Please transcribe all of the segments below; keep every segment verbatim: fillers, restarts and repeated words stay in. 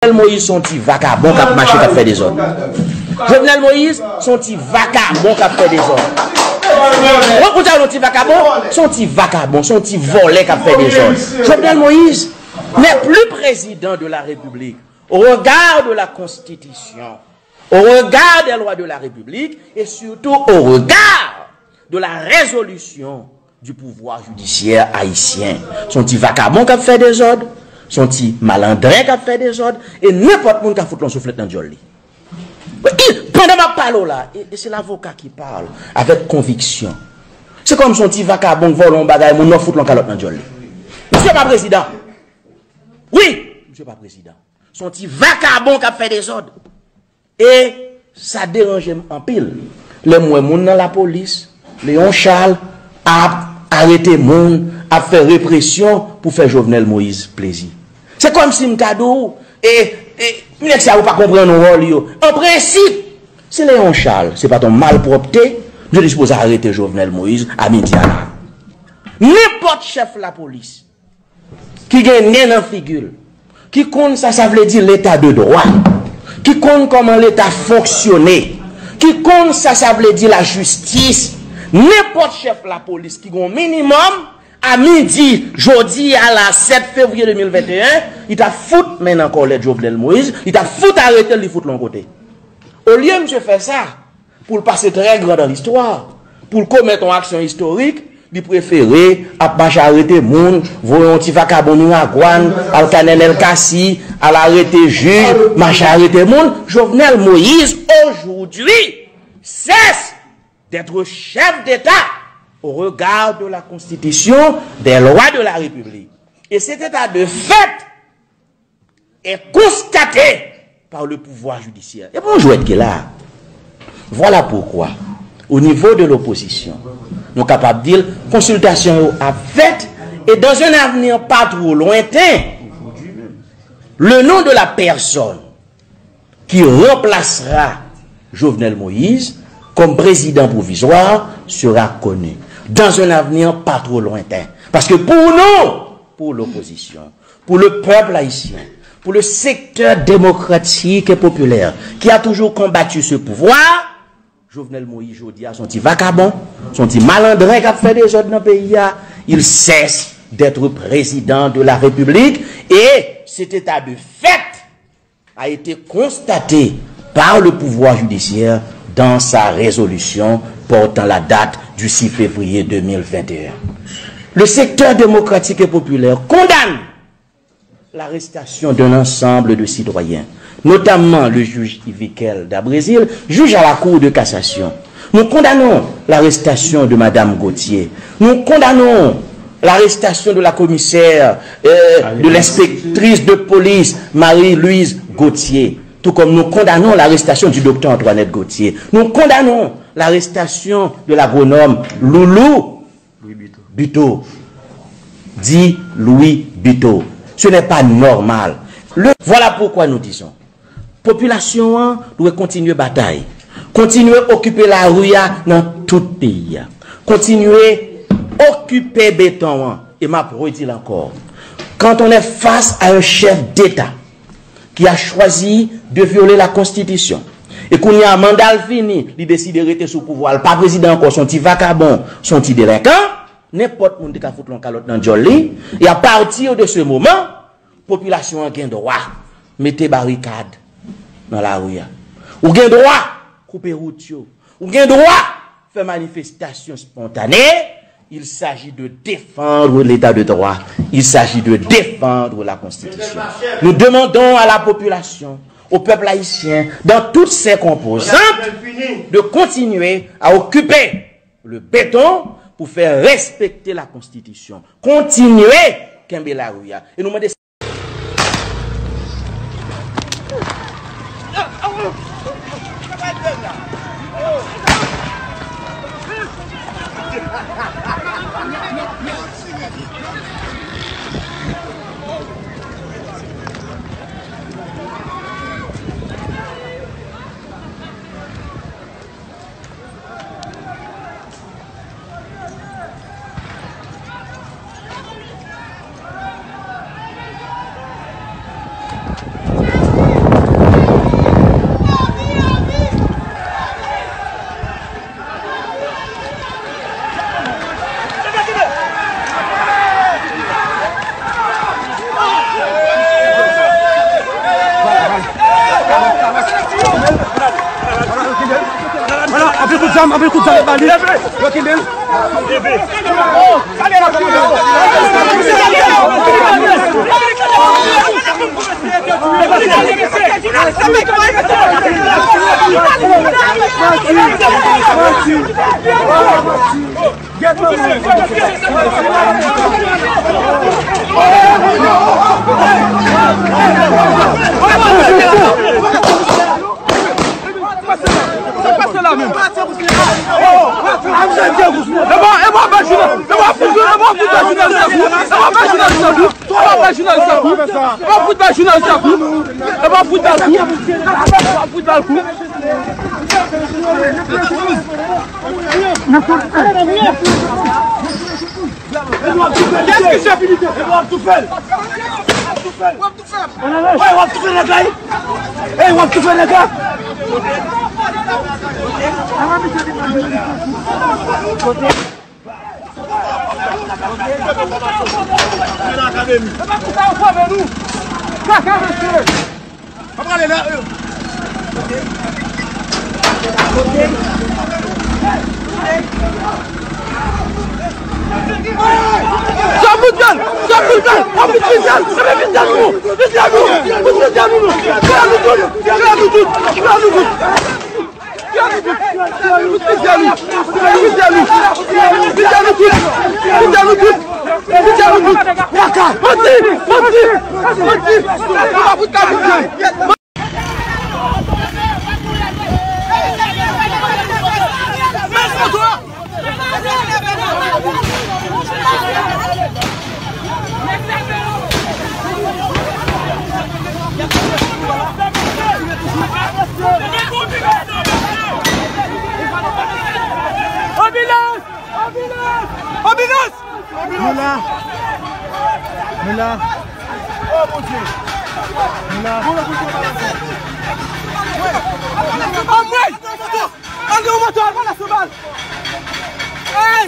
Jovenel Moïse se yon ti vakabon k ap mache, k ap fè dezòd. Jovenel Moïse se yon ti vakabon k ap fè dezòd. Ou konn sa yon ti vakabon? Se yon ti vakabon, se yon ti vòlè k ap fè dezòd. Jovenel Moïse n'est plus président de la République au regard de la Constitution, au regard des lois de la République et surtout au regard de la résolution du pouvoir judiciaire haïtien. Se yon ti vakabon k ap fè dezòd, se yon ti malandren k ap fè dezòd, e nenpòt moun ka fout yon souflèt nan dyòl li. Wi, pandan m ap pale w la, e, e se lavoka ki pale avèk konviksyon. Se kòm se yon ti vakabon k vòlè yon bagay moun nan, fout yon kalòt nan dyòl li. Misye pa prezidan. Wi, misye pa prezidan. Se yon ti vakabon k ap fè dezòd. E sa deranje m anpil lè m wè moun nan lapolis, Léon Charles, ap arete moun, ap fè represyon pou fè Jovenel Moïse plezi. Se kòmsi m ta di w, e, e, nèg sa yo pa konprann wòl yo. An prensip, si Léon Charles se pa t yon malpwòpte, yo te sipoze arete Jovenel Moïse a midi a la. Nenpòt chèf lapolis ki gen nen nan figi l, ki konn sa sa vle di leta de dwa, ki konn kòman leta fonksyone, ki konn sa sa vle di lajistis, nenpòt chèf lapolis ki gen yon minimòm, a midi jodi a la sèt fevriye de mil venteyen, li ta fout men nan kòlèt Jovenel Moïse, li ta fout arete l, li fout l yon kote. Olye misye fè sa, pou l pase très grand dans l'histoire, pou l komèt yon aksyon istorik, li prefere ap mache arete moun, voye yon ti vakabon Miragwàn, al Kanèl Èl Kasi, al arete jij, mache arete moun. Jovenel Moïse, aujourd'hui, cesse d'être chef d'État au regard de la Constitution, des lois de la République. Et cet état de fait est constaté par le pouvoir judiciaire. E bon jwèt ki la. Voilà pourquoi, au niveau de l'opposition, nou kapab di l, konsiltasyon yo ap fèt, et dans un avenir pas trop lointain, le nom de la personne qui remplacera Jovenel Moïse comme président provisoire sera connu dans un avenir pas trop lointain. Parce que pour nous, pour l'opposition, pour le peuple haïtien, pour le secteur démocratique et populaire qui a toujours combattu ce pouvoir, Jovenel Moïse, jodi a, se yon ti vakabon, se yon ti malandren k ap fè dezòd nan peyi a. Il cesse d'être président de la République et cet état de fait a été constaté par le pouvoir judiciaire dans sa résolution portant la date du six février deux mille vingt et un. Le secteur démocratique et populaire condamne l'arrestation d'un ensemble de citoyens, notamment le juge Yvikel Dabrésil, juge à la Cour de cassation. Nous condamnons l'arrestation de Madame Gauthier. Nous condamnons l'arrestation de la commissaire, euh, de l'inspectrice de police Marie-Louise Gauthier. Tout comme nous condamnons l'arrestation du docteur Antoinette Gauthier. Nous condamnons l'arrestation de l'agronome Loulou Buteau. Dit Louis Buteau. Ce n'est pas normal. Le, voilà pourquoi nous disons, popilasyon an dwe kontinye batay, kontinye okipe lari a nan tout peyi a, kontinye okipe beton an. E m ap redi l ankò, quand on est face à un chef d'État qui a choisi de violer la Constitution, e kounye a manda l fini, li deside rete sou pouvwa, l pa prezidan ankò, se yon ti vakabon, se yon ti delenkan, nenpòt moun te ka fout l yon kalòt nan dyòl li. E à partir de ce moment, popilasyon an gen dwa mete barikad nan lari a. Ou gen dwa koupe wout yo. Ou gen dwa fè manifestasyon spontane. Il s'agit de défendre l'état de droit. Il s'agit de défendre la Constitution. Nous demandons à la population, au peuple haïtien, dans toutes ses composantes, de continuer à occuper le béton pour faire respecter la Constitution. Kontinye kenbe lari a. E nou mande Zam, anpil kout zam ba li. Yo kenbe l. Sa pase la menm? E bon, e bon, ba jounalis, e bon, fout, e bon, fout ba jounalis la kou. E bon, ba jounalis la kou. E bon, ba jounalis la kou. E bon, fout ba jounalis la kou. E bon, fout ba l kou. E bon, fout ba l kou. Kèske chèf inite? Edouard Toufel. Ey, w ap toufe nèg la, wi. Ey, w ap toufe nèg la. Sa bout bal! Sa bout bal! Anpil fizyal! Anpil fizyal nou! Fizyal nou! Bout fizyal nou! Fizyal nou tout! Fizyal nou tout! Fizyal nou tout! Fizyal nou tout! Fizyal nou! Fizyal nou tout! Fizyal nou tout! Fizyal nou tout! Manti! Manti! Manti! Sa bout bal! Anbilans! Anbilans! Anbilans! Nou la. Nou la. Nou la. Anmwey! Ann gen yon moto, al pale sou bal. Ey!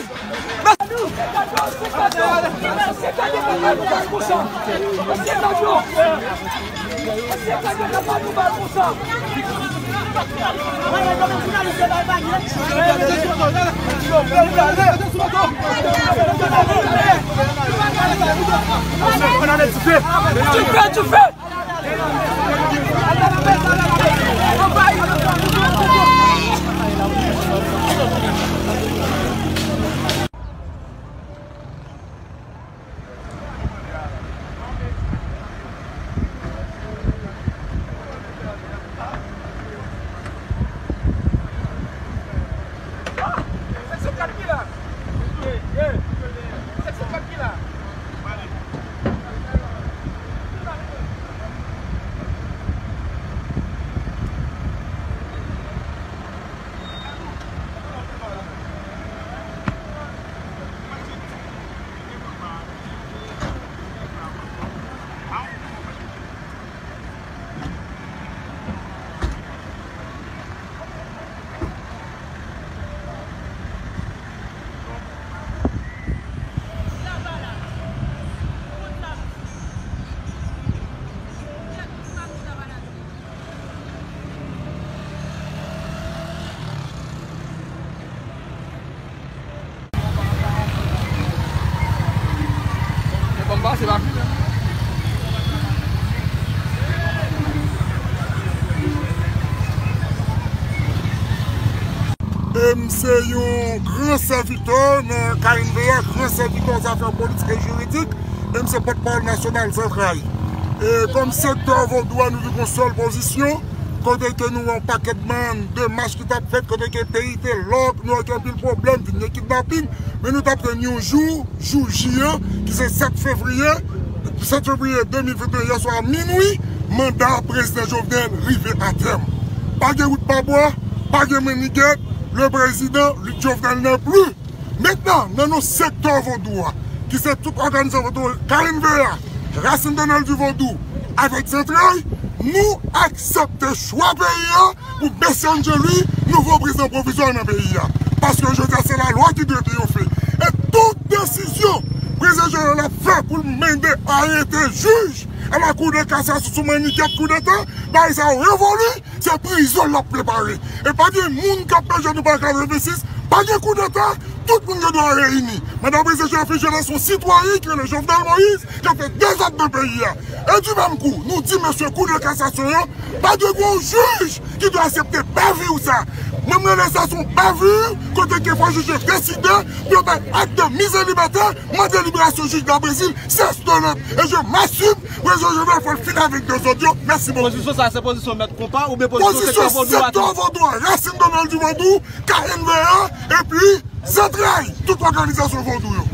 Toufe, toufe! E m se yon gran sèvitè nan K N V A, gran sèvitè zafè politik e jiridik, e m se pòtpawòl nasyonal Zantray. E kòm sektè vodou a, nou te gen yon sèl pozisyon, kote ke nou wè yon pakèt bann demach ki t ap fèt, kote ke peyi te lòk, nou wè gen anpil pwoblèm, vin gen kidnapin, men nou t ap tann yon jou, jou J an, ki se sèt fevriye, sèt fevriye de mil venteyen, yè swa a minwi, manda prezidan Jovenel rive a tèm. Pa gen wout pa bwa, pa gen mannigèt, le président Luc Jovenel n'est plus. Mentnan, nan non sektè vodou a, ki se tout òganizasyon vodou, K N V A, Racine Donnel du Vodou, avèk Zantray, nou aksepte chwa peyi a, pou Mesye Angeli, nouvo prezidan pwovizwa nan peyi a. Paske jodi a, se lalwa ki dwe triyonfe. E tout desizyon Prezidan Jovenel ap fè pou l mande arete jij a la Cour de cassation sou manniket koudeta, bagay sa yo revoli, se prizon l ap prepare. E pa gen moun k ap pèdi nou pa ka vensis, pa gen koudeta, tout moun gen dwa reyini. Mandat prezidan Jovenel Moïse se yon sitwayen ki rele Jovenel Moïse, k ap fè dezòd nan peyi a. E di menm kou, nou di mesye Kou de Kasasyon yo, pa dwe gen yon jij ki dwe aksepte bavure sa. Mwen, m rele sa se yon bavure, kote ke fò jij yo deside pou yo bay ak de mise en liberté, mande liberasyon jij Dabrezil, se stolen. E je m'assume, prezidan Jovenel fò l fin avèk dezòd yo. Mèsi bokou. Pozisyon sa se pozisyon mèt konpa oubyen pozisyon sektè vodou a tou? Sektè vodou a, rasin Donald di vodou, K N V A, epi zantray tout òganizasyon vodou yo.